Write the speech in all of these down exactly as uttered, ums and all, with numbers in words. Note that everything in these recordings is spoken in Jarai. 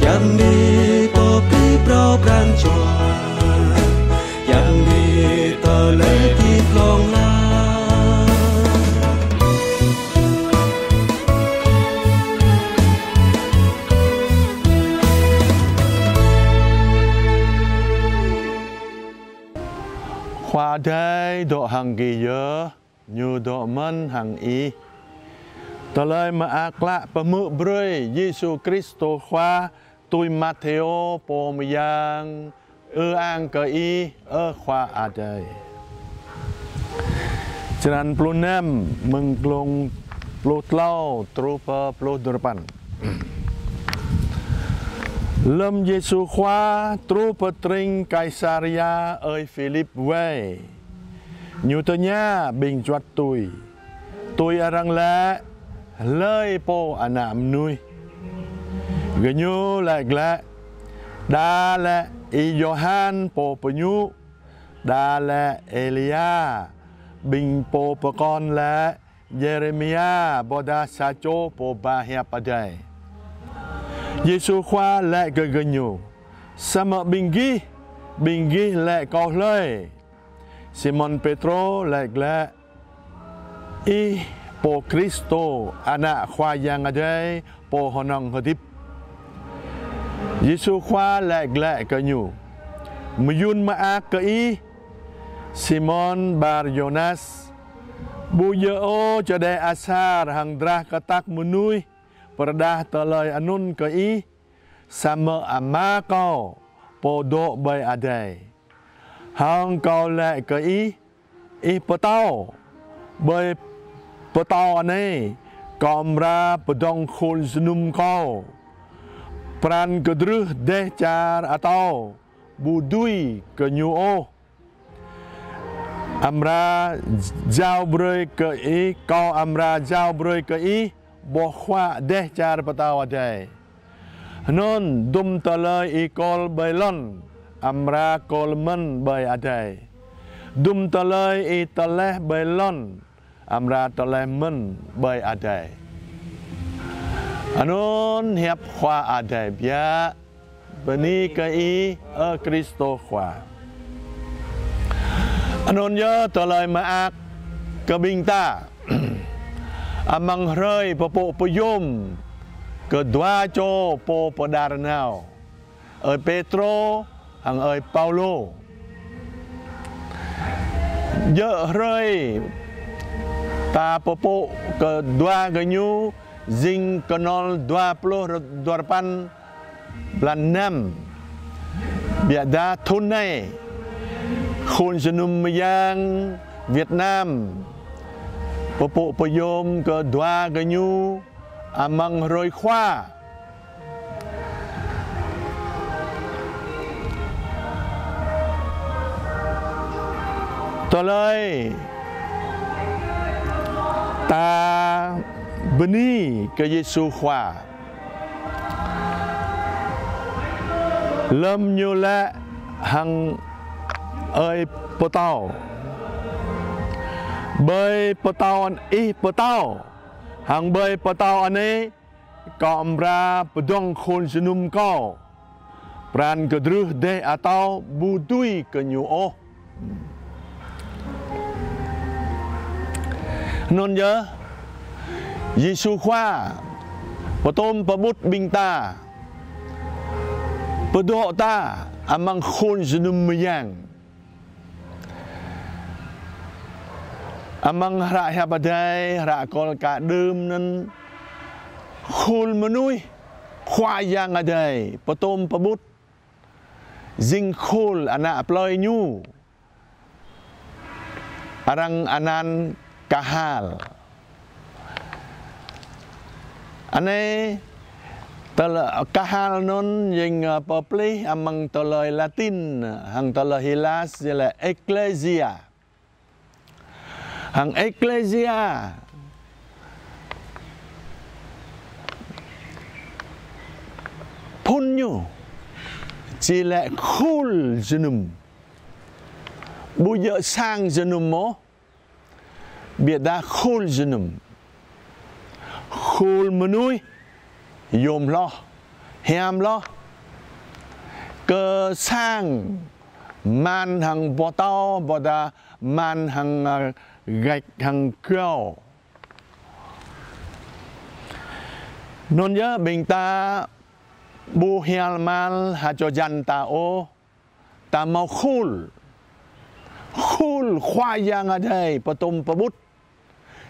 Yang đi pơ pih pro pran jua, yang đi tơ lê ti plong la. Khua Adai dŏ hăng gih yơh, Ñu dŏ mơ̆n hăng ih. Tơlơi mơak klă pơhmư̆ brơi Yêsu Kristô Khua tui Mathêô pô mơyang. Ư-ang kơ Ih, ơ Khua Adai. Črăn pluh năm, mơ̆ng glông pluh klâo truh pơ pluh duapăn. Lơ̆m Yêsu Khua truh pơ tring Kaisaria ơi Philip wai, Ñu tơña ƀing juăt tui: Tui arăng laĭ hlơi Pô Ană Mơnuih? Gơñu laĭ glaĭ: Đa laĭ Y-Yôhan Pô Pơñu, đa laĭ Êlia, ƀing pô pơkŏn laĭ Yêrêmia ƀôdah sa čô pô ba hiăp Adai. Yêsu Khua laĭ kơ gơñu: Samơ̆ ƀing gih, ƀing gih laĭ Kâo hlơi? Simôn Pêtrô laĭ glaĭ: Ih Pô Kristô, Ană Khua Yang Adai Pô hơnơ̆ng hơdip. Yêsu Khua laĭ glaĭ kơ ñu: Mơyŭn mơak kơ ih, Simôn Bar-Yônas, ƀu djơ̆ ôh čơđeh asar hăng drah kơtăk mơnuih pơrơđah tơlơi anŭn kơ ih, samơ̆ Ama Kâo Pô dŏ ƀơi adai. Hăng Kâo laĭ kơ ih, ih pơtâo, ƀơi pơtâo anai Kâo amra pơdơ̆ng khul jơnum Kâo. Pran kơdrưh dêh čar atâo ƀu dưi kơ ñu ôh. Amra jao brơi kơ ih, Kâo amra jao brơi kơ ih boh huă dêh čar pơtao adai. Hơnŭn dum tơlơi ih kôl ƀơi lŏn amra kôl mơ̆n ƀơi adai. Dum tơlơi ih tơleh ƀơi lŏn amra tơleh mơ̆n ƀơi adai. Anŭn hiăp Khua Adai biă. Bơni kơ Ih, ơ Kristô Khua. Anŭn yơh tơlơi mơak kơ ƀing ta amăng hrơi pơpŭ pơyom kơ dua čô pô pơđar nao, ơi Pêtrô hăng ơi Paulô. Djơ̆ hrơi ta pơpŭ kơ dua gơñu jing kơnol dua pluh duarơpăn blan năm. Biă dah thŭn anai, Khul Jơnum Mơyang Việt Nam pơpŭ pơyom kơ dua gơñu amăng hrơi Khua. Tơlơi ta bơni kơ Yêsu Khua. Lơm Ñu laĭ hăng ơi pơtao: Ƀơi pơtao an-, ih pơtao, hăng ƀơi pơtao anai Kâo amra pơdơ̆ng khul jơnum Kâo. Pran kơdrưh dêh atâo ƀu dưi kơ ñu ôh. Anŭn yơh, Yêsu Khua pơtôm pơƀut ƀing ta, pơdŏ ta amăng Khul Jơnum Mơyang. Amăng hră hiăp Adai, hră kôl kơ đưm anŭn, khul mơnuih Khua Yang Adai pơtôm pơƀut jing khul ană plơi Ñu, arăng anăn Kahal. Anai tơlơi Kahal anŭn jing, ơ, pơplih amăng tơlơi Latin hăng tơlơi Hilas jing lĕ Ecclesia. Hăng Ecclesia phŭn ñu či lĕ khul jơnum. Ƀu djơ̆ sang jơnum ôh, biă dah khul jơnum. Khul mơnuih yôm hloh, hiam hloh kơ sang man hăng boh tâo, ƀôdah man hăng, ơ, găč hăng gao. Anŭn yơh ƀing ta ƀu hial mal ha čô jăn ta ôh, ta hmâo khul. Khul Khua Yang Adai pơtum pơƀut.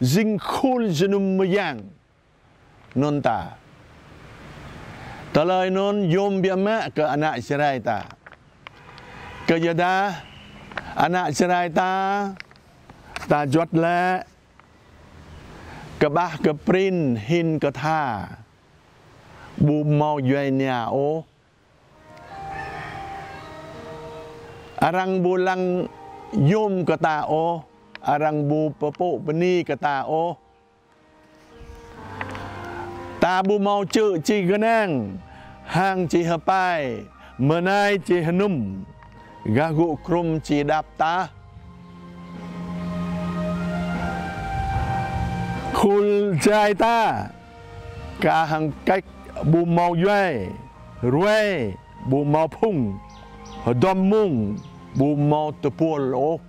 Jing khul jơnum mơyang. Anŭn ta. Tơlơi anŭn yôm biă mă kơ ană Jrai ta. Kơ yua dah ană Jrai ta, ta juăt lĕ kơƀah kơ prin hin kơ tha. Ƀu hmâo djuai ania ôh. Arăng ƀu lăng yôm kơ ta ôh, arăng ƀu pơpŭ bơni kơ ta ôh. Ta ƀu hmâo čư̆ či gơnang, hăng či hơpai, mơnai či hơnum, gah gŭ krŭm či đăp ta. Khul Jrai ta, kah hăng kač ƀu hmâo djuai, ruai ƀu hmâo phung, hơdôm mông ƀu hmâo tơpul ôh.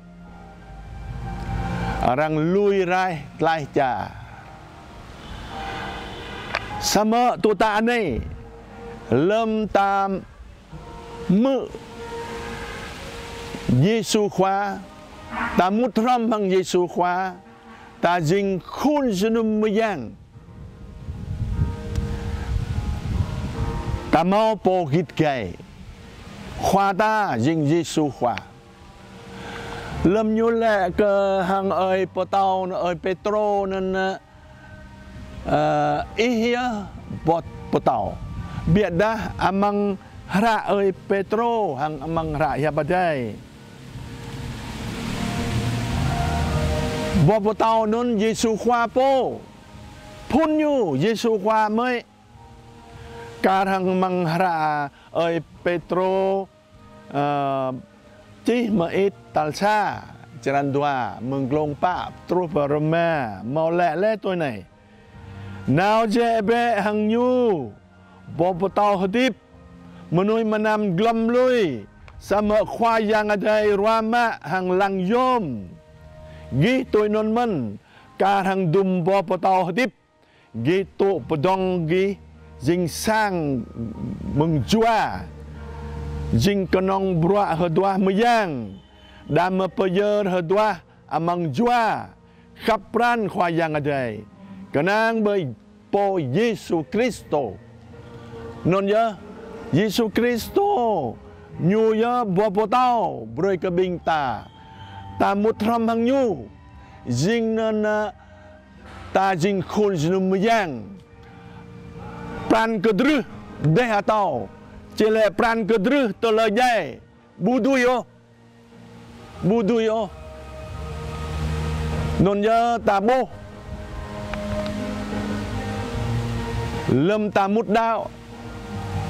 Arăng lui raih tlaih ča. Samơ̆ tŭ tă anai, lơ̆m ta hmư̆ Yêsu Khua, ta mŭt hrŏm hăng Yêsu Khua, ta jing khul jơnum mơyang. Ta hmâo pô git gai. Khua ta jing Yêsu Khua. Lơ̆m ñu laĭ kơ hăng ơi pơtao, ơi Pêtrô anŭn, ơ, ih yơh boh pơtao. Biă dah amăng hră ơi Pêtrô hăng amăng hră hiăp Adai, boh pơtao anŭn Yêsu Khua pô. Phŭn ñu Yêsu Khua mơ̆i. Kar hăng amăng hră ơi Pêtrô, ơ, čih mơit tal sa, črăn dua, mơ̆ng glông pă truh pơ rơma, hmâo laĭ lĕ tui anai: Nao jĕ bĕ hăng ñu, boh pơtao hơdip, mơnuih mơnam glŏm lui, samơ̆ Khua Yang Adai ruah mă hăng lăng yôm. Gih tui anŭn mơ̆n, kar hăng hơdôm boh pơtao hơdip, gih tŭ pơdơ̆ng gih jing sang mơ̆ng jua, jing kơnơ̆ng bruă hơduah mơyang, đah mơ̆ pơyơr hơduah amăng jua, khăp pran Khua Yang Adai, kơnang ƀơi pô Yêsu Kristô. Anŭn yơh, Yêsu Kristô, ñu yơh boh pơtao brơi kơ ƀing ta. Ta mŭt hrŏm hăng ñu, jing anŭn, ơ, ta jing khul jơnum mơyang. Pran kơdrưh dêh atâo, či lĕ pran kơdrưh tơlơi djai, ƀu dưi ôh. Ƀu dưi ôh. Anŭn yơh ta ƀuh. Lơ̆m ta mŭt đaŏ,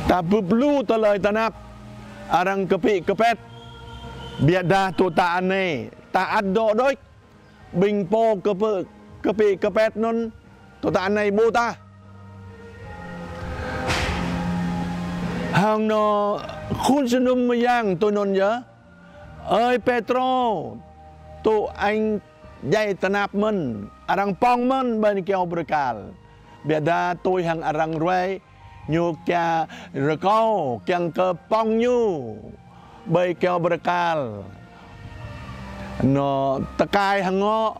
ta bưp lu tơlơi tơnap, arăng kơpĭ kơpĕt. Biă dah tŭ tă anai, ta ăt dŏ đôč. Ƀing pô kơpĭ, kơpĭ kơpĕt anŭn, tŭ tă anai ƀu tah. Hăng anŏ khul jơnum mơyang tui anŭn yơh. Ơi Pêtrô, tŭ añ djai tơnap mơ̆n, arăng pŏng mơ̆n ƀơi kyâo bơrơkal. Biă dah tui hăng arăng ruai, ñu kiăng rơkâo, kiăng kơ pŏng ñu ƀơi kyâo bơrơkal. Anŏ tơkai hơngŏ,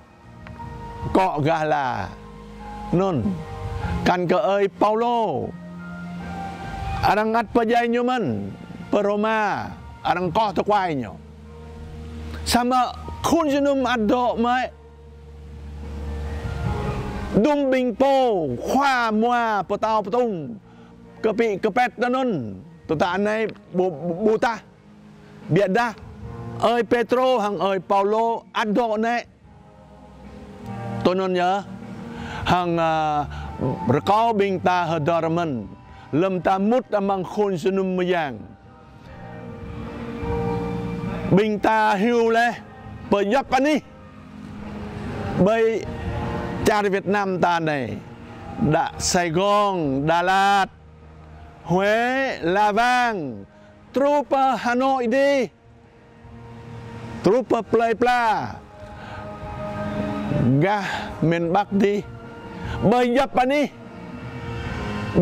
akŏ gah la. Anŭn, kăn kơ ơi Paulô, arăng ăt pơdjai ñu mơ̆n, pơ Rôma, arăng koh tơkuai ñu. Samơ̆ khul jơnum ăt dŏ mơ̆i. Hơdôm ƀing pô, khua mua, pơtao pơtŭng, kơpĭ kơpĕt anŭn, tŭ tă anai ƀu, ƀu tah. Biă dah, ơi Pêtrô hăng ơi Paulô ăt dŏ anai. Tui anŭn yơh, hăng, ơ, rơkâo ƀing ta hơdơr mơ̆n, lơ̆m ta mŭt amăng khul jơnum mơyang. Ƀing ta hyu lĕ pơdjŏp anih. Ƀơi čar Việt Nam ta anai, đa Sài Gòn, Đà Lạt, Huế, La Vang, truh pơ Hà Nội dih, truh pơ plơi pla gah miền Bắc dih. Ƀơi djŏp anih,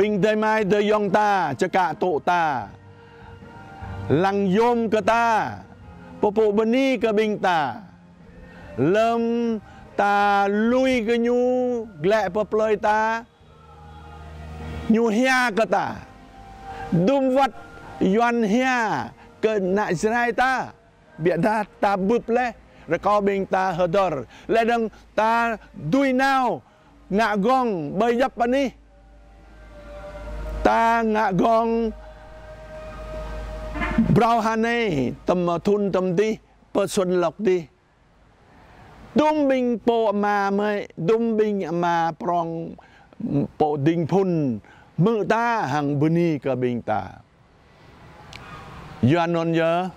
ƀing adơi amai adơi ayŏng ta, čơkă tŏ ta, lăng yôm kơ ta, pơpŭ bơni kơ ƀing ta. Lơ̆m ta lui kơ ñu glaĭ pơ plơi ta, ñu hia kơ ta. Dŭm wơ̆t Yuan hia kơ ană Jrai ta, biă dah ta bưp laih, rơkâo ƀing ta hơdơr. Laih dơ̆ng ta dưi nao ngă gơ̆ng ƀơi djŏp anih. Ta ngă gơ̆ng phrâo ha anai, tơm thŭn tơm dih, pơ Xuân Lộc dih. Dŭm ƀing pô ama mơi, dŭm ƀing ama prŏng, pô ding phŭn hmư̆ ta hăng bơni kơ ƀing ta. Yua anŭn yơh,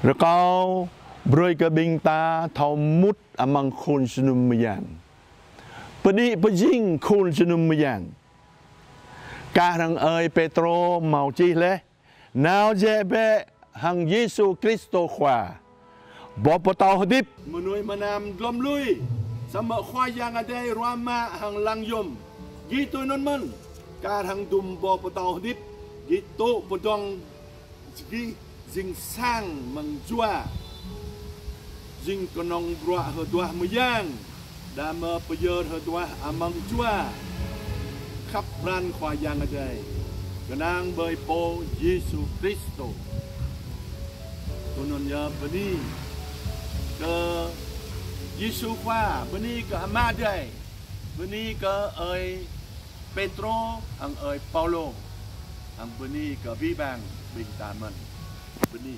rơkâo brơi kơ ƀing ta thâo mŭt amăng khul jơnum mơyang, pơđĭ pơjing khul jơnum mơyang. Kah hăng ơi Pêtrô hmâo čih laih: Nao jĕ bĕ hăng Yêsu Kristô Khua, boh pơtâo hơdip, mơnuih mơnam glŏm lui, samơ̆ Khua Yang Adai ruah mă hăng lăng yôm. Gih tui anŭn mơ̆n, kar hăng dŭm boh pơtâo hơdip, gih tŭ pơdơ̆ng gih jing sang amăng jua, jing kơnơ̆ng bruă hơduah mơyang, đah mơ̆ pơyơr hơduah amăng jua, khăp pran Khua Yang Adai, kơnang ƀơi Pô Yêsu Kristô. Tui anŭn yơh bơni kơ Yêsu Khua, bơni kơ Ama Adai, bơni kơ ơi Pêtrô hăng ơi Paulô, hăng bơni kơ abih bang ƀing ta mơ̆n. Bơni.